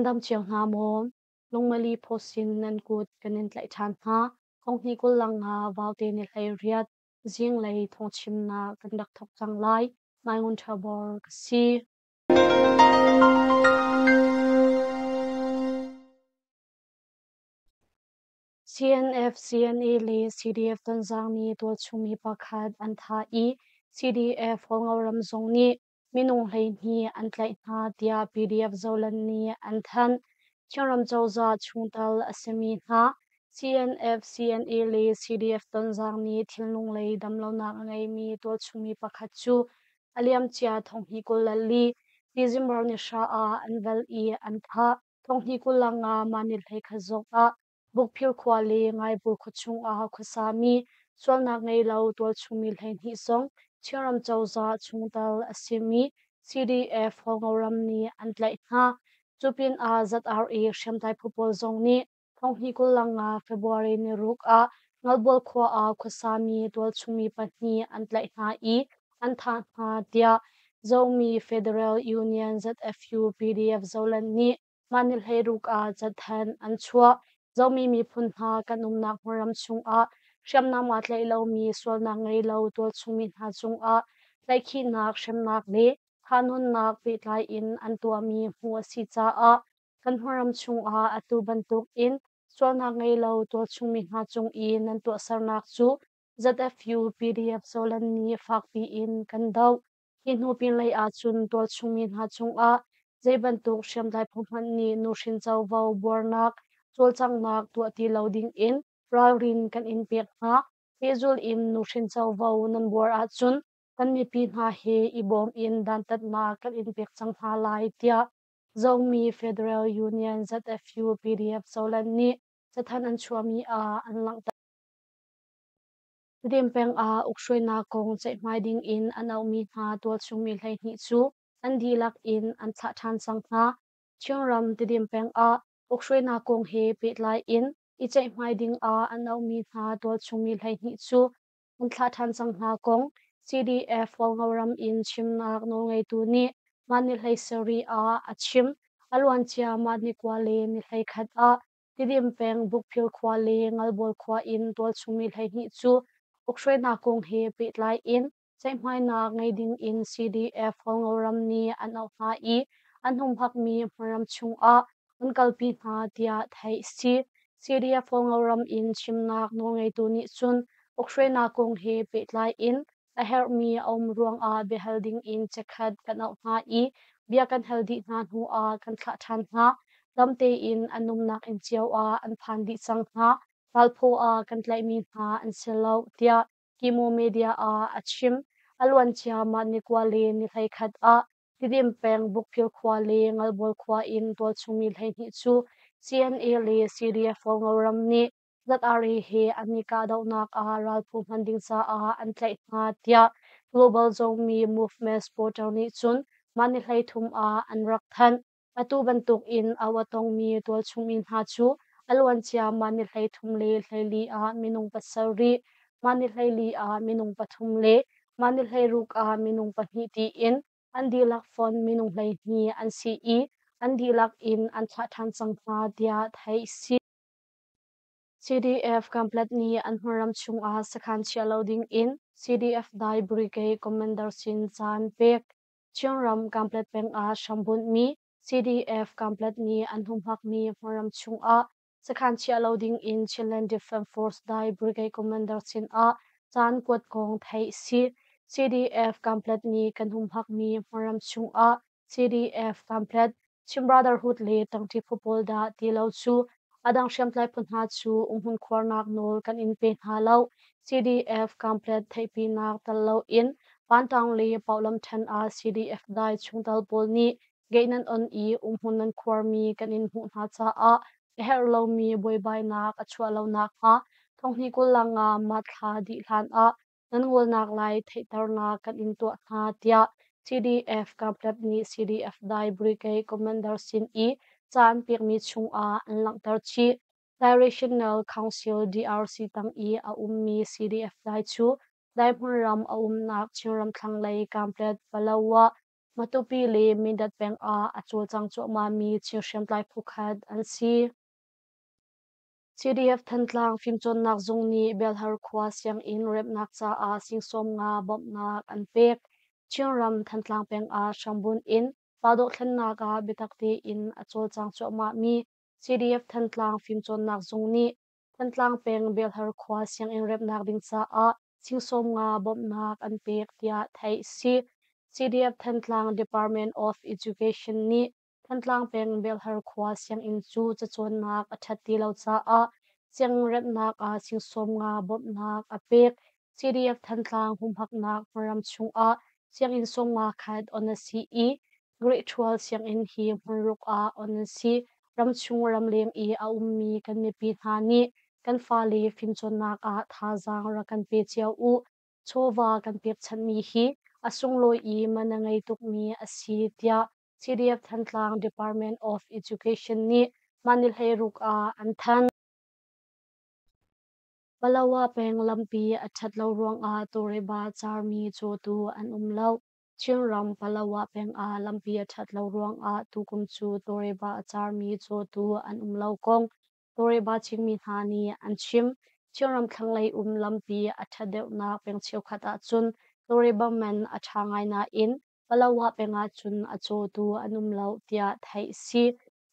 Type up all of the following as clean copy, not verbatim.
Nan dam cio hna maw? Lungmali phawsin nan kut kan in tlaih ṭhan hna. Thonghnih 20 nga vaute ni 18 zinglei thawngchimnak kan rak thawk cang lai. Mai Ngun Ṭha Bor ka si. CNF, CNA le CDF Tonzang nih tualchung mi pakhat an thah i CDF Hualngoram zong nih minung 12 an tlaih hna tiah PDF Zoland nih an thanh. Chinram cozah chungtel a simi hna CNF, CNA le CDF Tonzang nih thinlung lei damlonak a ngeimi tualchung mi pakhat cu a liamcia thonghnih 24 December ni hra ah an velh i an thah. Thonghnih 25 mah ni 11 zong ah Bukphir khua le Ngaibur khua chungah khuasami sualnak ngei lo tualchungmi 12 zong Chinram cozah chungtel a simi CDF Hualngoram nih an tlaih hna. Cu pinah ZRA hriamtlai phu pawl zong nih thonghnih 25 February ni ruk ah Ngalbual khua ah khuasami tualchungmi pahnih an tlaih hna i an thah hna tiah Zomi Federal Union ZFU PDF Zoland nih mah ni 16 ah cathanh an chuah. Zomi miphun hna kan umnak hmunram chungah hriamnam aa tlaih lomi sualnak ngei lo tualchungmi hna cungah tlaihkhihnak, hremnak le thahnawnnak pehtlai in an tuahmi hmuh a si caah kan hmunram chungah atu bantuk in sualnak ngei lo tualchungmi hna cung i nan tuahsernak cu ZFU PDF Zoland nih fakpi in kan doh. Hi hnu pinlei ahcun tualchungmi hna cungah zei bantuk hriamtlai phu hmanh nih nuhrin covo buarnak, cawlcanghnak tuah ti lo dingin ralrin kan in pek hna. Pehzulh in nuhrin covo nan buar ahcun kan mipi hna he i bawm in dantatnak kan in pek cang hna lai tiah Zomi Federal Union ZFU PDF Zoland nih cathanh an chuahmi ah an langhter. Tedim peng ah ukhruainak kong ceihmai ding in an auhmi hna tualchungmi 12 cu an dihlak in an thlah ṭhan cang hna. Chinram Tedim peng ah ukhruainak kong he pehtlai in i ceihmai ding ah an auhmi hna tualchungmi 12 cu an thlah ṭhan cang hna kong CDF Hualngoram in chimnak nawlngeitu nih mah ni 17 ah a chim. A luancia mah ni 9 le ni 11 ah Tidim peng Bukphir khua le Ngalbawl khua in tualchungmi 12 cu ukhruainak kong he pehtlai in ceihmainak ngei ding in CDF Hualngoram nih an auh hna i an humhakmi hmunram chungah an kalpi hna tiah theih a si. CDF Hualngoram in chimnak nawlngeitu nih cun ukhruainak kong he pehtlai in a herhmi a um ruangah biahal ding in chikkhat kan auh hna i bia kan hal dih hna hnuah kan thlah ṭhan hna. Dam tein an umnak inn cio ah an phan dih cang hna. Ralphaw ah kan tlaihmi hna an si lo, tiah Kimo Media ah a chim. A luancia mah ni 9 le ni 11 ah Tidim peng Bukphir khua le Ngalbawl khua in tualchungmi 12 cu CNA le CDF Hualngoram nih ZRA he an i kahdohnak ah ralphu hman ding caah an tlaih hna tiah Global Zomi Movement supporter nih cun mah ni 33 ah an rak thanh. Atu bantuk in au a tongmi tualchungmi hna cu a luancia mah ni 33 le 14 ah minung pasarih, mah ni 14 ah minung pathum le mah ni 16 ah minung pahnih tiin an dihlak fon minung 12 an si i an dihlak in an thlah ṭhan cang hna tiah theih a si. CDF Kanpetlet nih an hmunram chungah sakhan chiah lo dingin CDF Dai Brigade Commander sin ca an pek. Chinram Kanpetlet peng ah hrambunhmi CDF Kanpetlet nih an humhakmi hmunram chungah sakhan chiah lo dingin Chinland Defense Force Dai Brigade Commander sinah ca an kuat kong theih a si. CDF Kanpetlet nih kan humhakmi hmunram chungah CDF Kanpetlet Chin Brotherhood le ṭangṭi phu pawl dah ti lo cu a dang hriamtlai phu hna cu umhmun khuarnak nawl kan in pe hna lo. CDF Kanpetlet theihpinak tel loin Pantang le Paulam ṭhen ah CDF dai chungtel pawl nih gate nan on i umhmun nan khuarmi kan in hmuh hna caah a herh lomi buaibainak a chuah lo nakhnga thonghnih 25 mah thla dih hlan ah nan ngolnak lai theihternak kan in tuah hna tiah CDF Kanpetlet nih CDF Dai Brigade Commander sin i ca an pekmi chungah an langhter chih. Directional Council DRC tang i a ummi CDF Dai cu Dai hmunram a umnak Chinram thlanglei Kanpetlet, Palawa, Matupi le Mindat peng ah a cawlcang cuahmahmi Chin hriamtlai phukhat an si. CDF Thantlang Fimcawnnak Zung nih Belhar khua sianginn remhnak caah sing 50 bawmhnak an pek. Chinram Thantlang peng ah hrambunh in pa dohthlennak ah biatak tein a cawlcang cuahmahmi CDF Thantlang Fimcawnnak Zung nih Thantlang peng Belhar khua sianginn remhnak ding caah sing 50 bawmhnak an pek tiah theih a si. CDF Thantlang Department of Education nih Thantlang peng Belhar khua sianginn cu cacawnnak a ṭhat ti lo caah sianginn remhnak ah sing 50 bawmhnak a pek. CDF Thantlang humhaknak hmunram chungah sianginn 50 khat on a si i Grade 12 sianginn hi hmunruk ah on an si. Ramchung ramleng i a ummi kan mipi hna nih kan fale fimcawnnak ah thazaang rak kan pe cio u. Chawva kan pekchanhmi hi a sunglawi i man a ngei tukmi a si tiah CDF Thantlang Department of Education nih mah ni 16 ah an thanh. Palawa peng lampi a ṭhat lo ruangah Tawlreba carmi cawtu an um lo. Chinram Palawa peng ah lampi a ṭhat lo ruangah tukum cu Tawlreba a carmi cawtu an um lo kong Tawlreba Chinmi hna nih an chim. Chinram thlanglei um lampi a ṭhat deuhnak peng cheukhat ahcun Tawlreba man a ṭha ngai nain Palawa peng ahcun a cawtu an um lo tiah theih a si.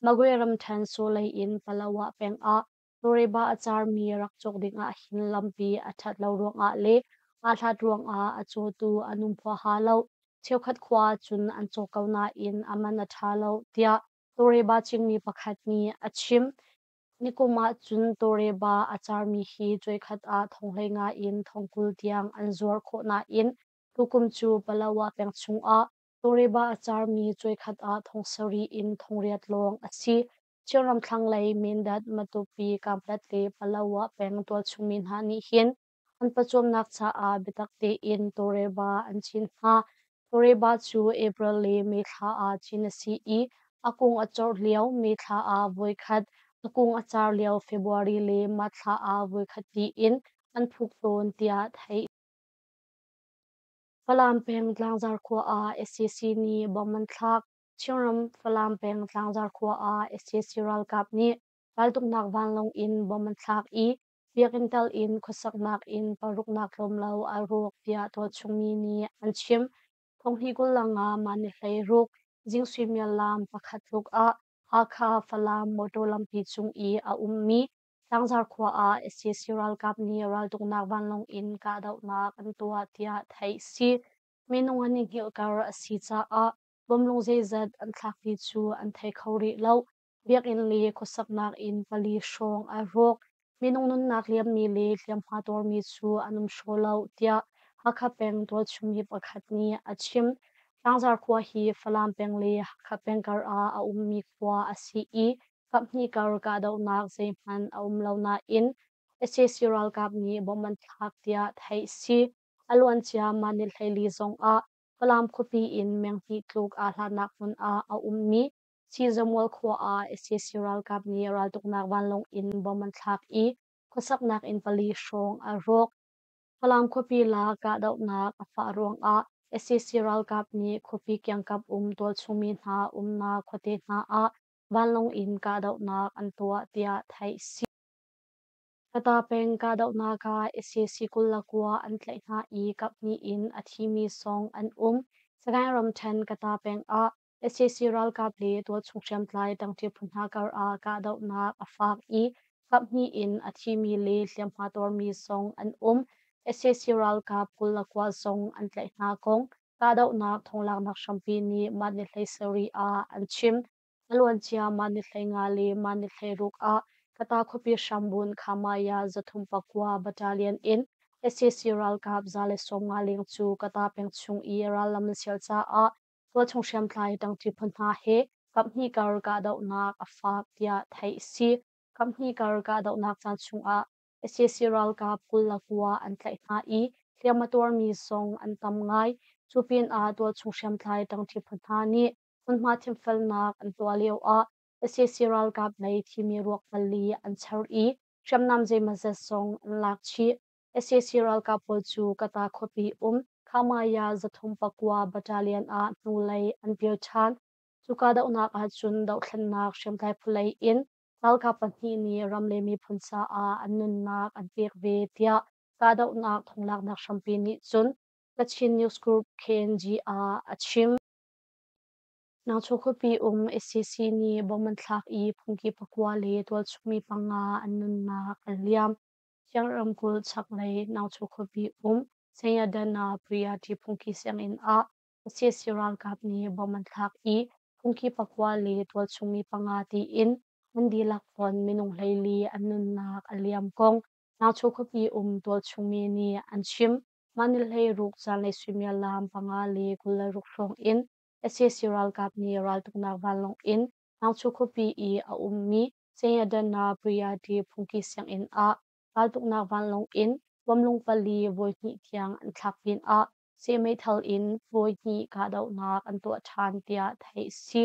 Magwe ramṭhen Sawlei in Palawa peng ah Tawlreba a carmi rak cawk ding ahhin lampi a ṭhat lo ruangah le aa hlat ruangah a cawtu an um huaha lo. Cheukhat khua ahcun an cawk ko nain a man a ṭha lo tiah Tawlreba cingmi pakhat nih a chim. Nikum ahcun Tawlreba a carmi hi cuaikhat ah thong 15 in thong 20 tiang an zuar khawh nain tukum cu Palawa peng chungah Tawlreba a carmi cuaikhat ah thong 7 in thong 8 lawng a si. Chinram thlanglei Mindat, Matupi, Kanpetlet le Palawa peng tualchungmi hna nih hin an pawcawmnak caah biatak tein Tawlreba an cin hna. Tawlreba cu April le May thla ah cin a si i a kung a corh lio May thla ah voikhat, a kung a car lio February le March thla ah voikhat tiin an phuk tawn tiah theih. Falam peng Tlangzar khua ah sac nih bomb an thlak. Chinram Falam peng Tlangzar khua ah sac ralkap nih raltuknak vanlawng in bomb an thlak i biakinn tal in khuasaknak inn paruknak tlawm lo aa rawk tiah tualchungmi nih an chim. Thonghnih 25 mah ni 16 zing suimilam pakhat tluk ah Hakha Falam motor lampi cung i a ummi Tlangzar khua ah sac ralkap nih raltuknak vanlawng in kahdohnak an tuah tiah theih a si. Minung an i hngilhkar a si caah bomlung zeizat an thlak ti cu an thei kho rih lo. Biakinn le khuasaknak inn pali hrawng aa rawk. Minung nunnak liammi le hliamhma tuarmi cu an um hraw lo tiah Hakha peng tualchungmi pakhat nih a chim. Tlangzar khua hi Falam peng le Hakha peng kar ah a ummi khua a si i kaphnih kar kahdohnak zeihmanh a um lo nain sac ralkap nih bomb an thlak tiah theih a si. A luancia mah ni 14 zongah Falam khuapi in meng hnih tluk aa hlatnak hmun ah a ummi Sizamual khua ah sac ralkap nih raltuknak vanlawng in bomb an thlak i khuasaknak inn pali hrawng a rawk. Falam khuapi lak kahdohnak a fah ruangah sac ralkap nih khuapi kiangkap um tualchungmi hna umnak khuate hna ah vanlawng in kahdohnak an tuah tiah theih a si. Kata peng kahdohnak ah sac 29 an tlaih hna i kaphnih in a thimi zong an um. Sagaing ramṭhen Kata peng ah sac ralkap le tualchung hriamtlai ṭangṭi phu hna kar ah kahdohnak a fak i kaphnih in a thimi le hliamhma tuarmi zong an um. Sac ralkap 29 zong an tlaih hna kong kahdohnak thonglaknak hrampi nih mah ni 17 ah an chim. A luancia mah ni 15 le mah ni 16 ah Kata khuapi hrambun Khamaya 309 Battalion in sac ralkap 150 leng cu Kata peng chung i rallam an sial caah tualchung hriamtlai ṭangṭi phu hna he kaphnih kar kahdohnak a fak tiah theih a si. Kaphnih kar kahdohnak caan chungah sac ralkap 29 an tlaih hna i hliam a tuarmi zong an tam ngai. Cu pinah tualchung hriamtlai ṭangṭi phu hna nih hmunhma thimfelnak an tuah lioah sac ralkap lei thimi ruak pali an char i hriamnam zeimawzat zong an lak chih. Sac ralkap pawl cu Kata khuapi um Khamaya 309 Battalion ah hnulei an pir ṭhan. Cu kahdohnak ahcun dohthlennak hriamtlai phulei in ralkap pahnih nih ram le miphun caah an nunnak an pek ve tiah kahdohnak thonglaknak hrampi nih cun Kachin News Group KNG ah a chim. Nangchu khuapi um SCC nih bom an thlak i phungki pakua le tualchungmi panga an nunnak an liam. Chiang ramkulh chaklei Nangchu khuapi um Sayadana Priyati phungki sianginn ah SCC ralkap nih bom an thlak i phungki pakua le tualchungmi panga tiin an dihlak fonh minung 14 an nunnak a liam kong Nangchu khuapi um tualchungmi nih an chim. Mah ni 16 zanlei suimilam 5:26 hrawng in sac ralkap nih raltuknak vanlawng in Nangchu khuapi i a ummi Sayadana Priyati phungki sianginn ah raltuknak vanlawng in bawmlung pali voihnih tiang an thlak pinah seh meithal in voihnih kahdohnak an tuah ṭhan tiah theih a si.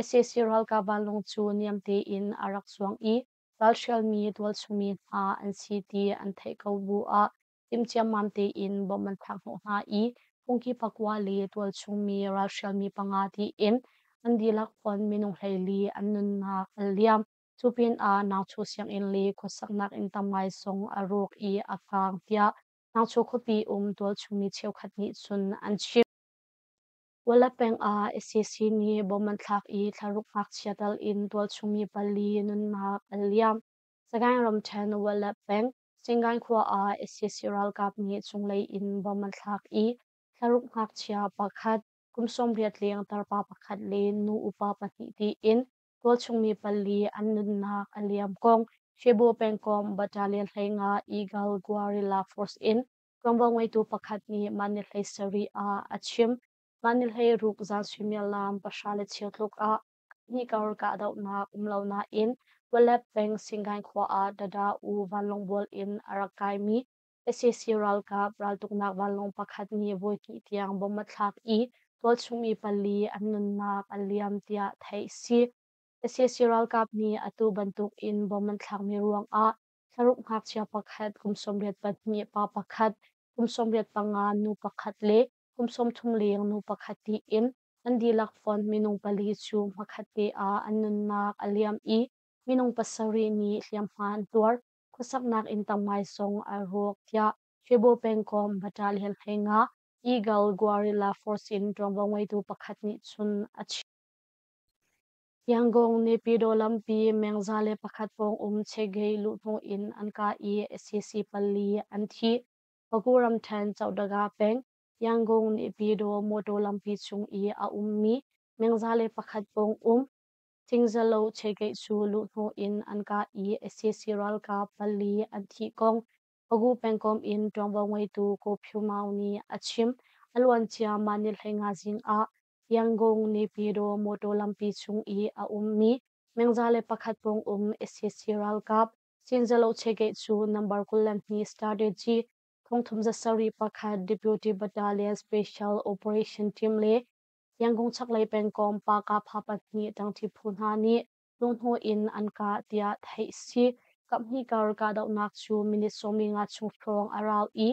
Sac ralkap vanlawng cu niam tein a rak zuang i ralhrialmi tualchungmi hna an si ti an theih ko bu ah timhciammam tein bom an thlak hnawh hna i phungki pakua le tualchungmi ralhrialmi panga tiin an dihlak fonh minung 14 an nunnak an liam. Cu pinah Nangchu sianginn le khuasaknak inn tam ngai zong a rawk i a kaang tiah Nangchu khuapi um tualchungmi cheukhat nih cun an chim. Wala peng ah sac nih bom an thlak i thlaruk ngakchia tal in tualchungmi pali nunnak an liam. Sagaing ramṭhen Wala peng Singai khua ah sac ralkap nih cunglei in bom an thlak i thlaruk ngakchia pakhat, kum 80 leng tarpa pakhat le nu upa pahnih tiin tualchungmi pali an nunnak a liam kong Cebu pengkomh Battalion 15 Eagle Guerrilla Force in ṭuanvo ngeitu pakhat nih mah ni 17 ah a chim. Mah ni 16 zan suimilam 10:15 tluk ah Hnikar kahdohnak um lo nain Walep peng Singai khua ah Dada U vanlawngbual in a rak kaimi sac ralkap raltuknak vanlawng pakhat nih voihnih tiang bom a thlak i tualchungmi pali an nunnak a liam tiah theih a si. Sac ralkap nih atu bantuk in bom an thlakmi ruangah thlaruk ngakchia pakhat, kum 82 pa pakhat, kum 85 nu pakhat le kum 30 leng nu pakhat tiin an dihlak fonh minung pali cu hmakhat te ah an nunnak a liam i minung pasarih nih hliamhma an tuar. Khuasaknak inn tam ngai zong a rawk tiah Cebu pengkomh Battalion 15 Eagle Guerrilla Force in ṭuanvo ngeitu pakhat nih cun a chim. Yangon Naypyidaw lampi meng 101 pawng um Chegay luhhnawh in an kah i sac pali an thi. Paku ramṭhen Chohdaga peng Yangon Naypyidaw mawṭaw lampi chung i a ummi meng 101 pawng um Thingzalo Chegay cu luhhnawh in an kah i sac ralkap pali an thih kong Pagu pengkomh in ṭuanvo ngeitu Ko Phyu Maung nih a chim. A luancia mah ni 15 zing ah Yangon Naypyidaw mawṭaw lampi chung i a ummi meng 101 pawng um sac ralkap Sinzalo Chegeh cu number 22 Strategy 3701 Deputy Battalion Special Operation Team le Yangon chaklei pengkomh Pakapha pahnih ṭangṭi phu hna nih lunghnuh in an kah tiah theih a si. Kaphnih kar kahdohnak cu minute 15 chung hrawng a rau i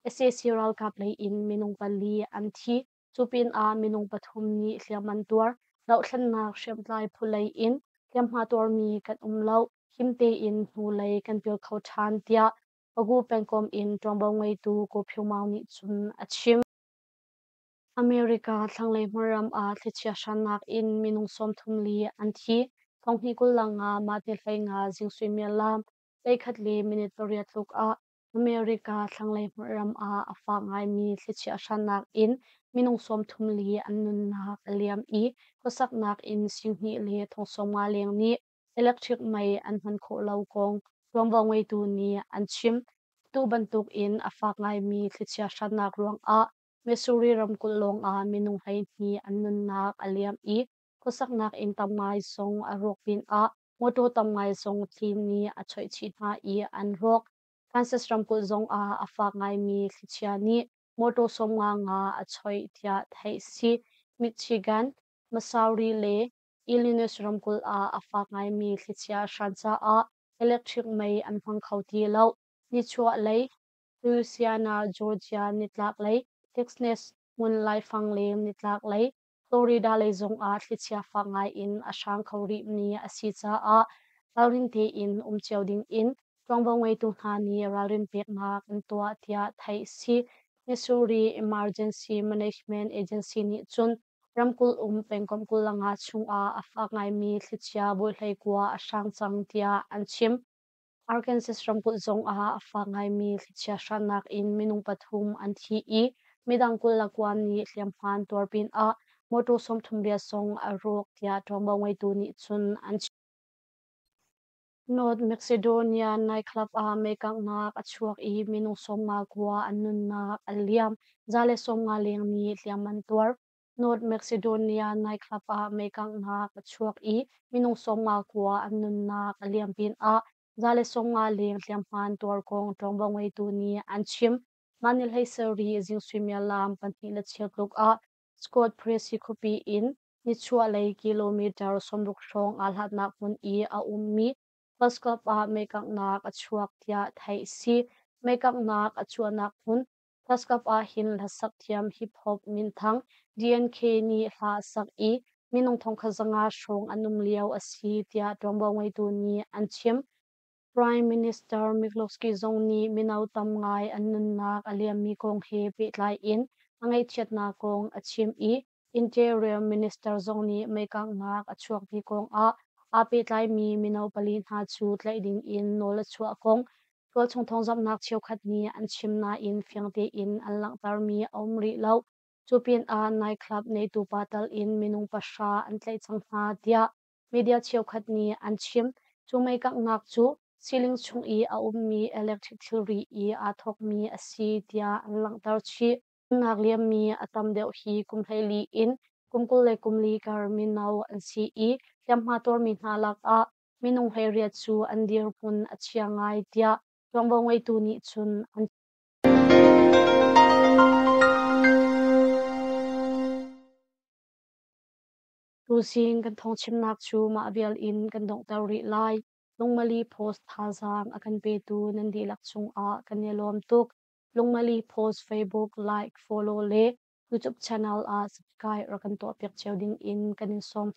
sac ralkap lei in minung pali an thi. Cu pinah minung pathum nih hliam an tuar. Dohthlennak hriamtlai phulei in hliamhma tuarmi kan um lo. Him tein hnulei kan pil kho ṭhan tiah Pagu pengkomh in ṭuanvo ngeitu Ko Phyo Maung nih cun a chim. America thlanglei hmunram ah thlichia hrannak in minung 34 an thi. Thonghnih 25 mah ti 15 zing suimilam 11 le minute 8 tluk ah America thlanglei hmunram ah a fak ngaimi thlichia hrannak in minung 34 an nunnak a liam i khuasaknak inn singhnih le thong 50 leng nih electric mei an hman khawh lo kong ṭuanvo ngeitu nih an chim. Atu bantuk in a fak ngaimi thlichia hrannak ruangah Missouri ramkulh lawngah minung 12 an nunnak a liam i khuasaknak inn tam ngai zong a rawk pinah mawṭaw tam ngai zong thli nih a choih chih hna i an rawk. Kansas ramkulh zongah a fak ngaimi thlichia nih mawṭaw 55 a choih tiah theih a si. Michigan, Missouri le Illinois ramkulh ah a fak ngaimi thlichia a hran caah electric mei an hmang kho ti lo. Nichuahlei Louisiana, Georgia nitlaklei Texas hmun laifang le nitlak lei Florida lei zongah thlichia fak ngai in a hrang kho rihmi a si caah ralring tein um cio dingin ṭuanvo ngeitu hna nih ralrin peknak an tuah tiah theih a si. Missouri Emergency Management Agency nih cun ramkulh um pengkomh 25 chungah a fak ngaimi thlichia vawi 19 a hrang cang tiah an chim. Arkansas ramkulh zongah a fak ngaimi thlichia hrannak in minung pathum an thi i midang 29 nih hliamhma an tuar pinah mawṭaw 38 zong a rawk tiah ṭuanvo ngeitu nih cun an chim. North Macedonia nightclub ah meikanghnak a chuak i minung 59 an nunnak a liam, 150 leng nih hliam an tuar. North Macedonia nightclub ah meikanghnak a chuak i minung 59 an nunnak a liam pinah 150 leng hliamhma an tuar kong ṭuanvo ngeitu nih an chim. Mah ni 17 zing suimilam 2:15 tluk ah Scott Presi khuapi in nichuahlei kilometer 60 hrawng aa hlatnak hmun i a ummi bus club ah meikanghnak a chuak tiah theih a si. Meikanghnak a chuahnak hmun Tlaskap ahhin hlasak thiam hip-hop minthang DNK nih hla a sak i minung 1500 hrawng an um lio a si tiah ṭuanvo ngeitu nih an chim. Prime Minister Mickoski zong nih mino tam ngai an nunnak a liammi kong he pehtlai in a ngaihchiatnak kong a chim i Interior Minister zong nih meikanghnak a chuakmi kong ah aa pehtlaimi mino pali hna cu tlaih ding in nawl a chuah kong tualchung thawngzamhnak cheukhat nih an chim nain fiang tein an langhtermi a um rih lo. Cu pinah nightclub neitu pa tal in minung pahra an tlaih cang hna tiah media cheukhat nih an chim. Cu meikanghnak cu siling chung i a ummi electric thilri i aa thawkmi a si tiah an langhter chih. Nunnak liammi a tam deuh hi kum 14 in kum 24 kar mino an si i hliamhma tuarmi hna lakah minung 18 cu an dirhmun a chia ngai tiah ṭuanvo ngeitu nih cun an Tuzing kan thawngchimnak cu mah vial in kan donghter rih lai. Lungmali Post thazaang a kan petu nan dihlak cungah kan i lawm tuk. Lungmali Post Facebook like, follow le YouTube channel ah subscribe rak kan tuahpiak cio ding in kan in sawm.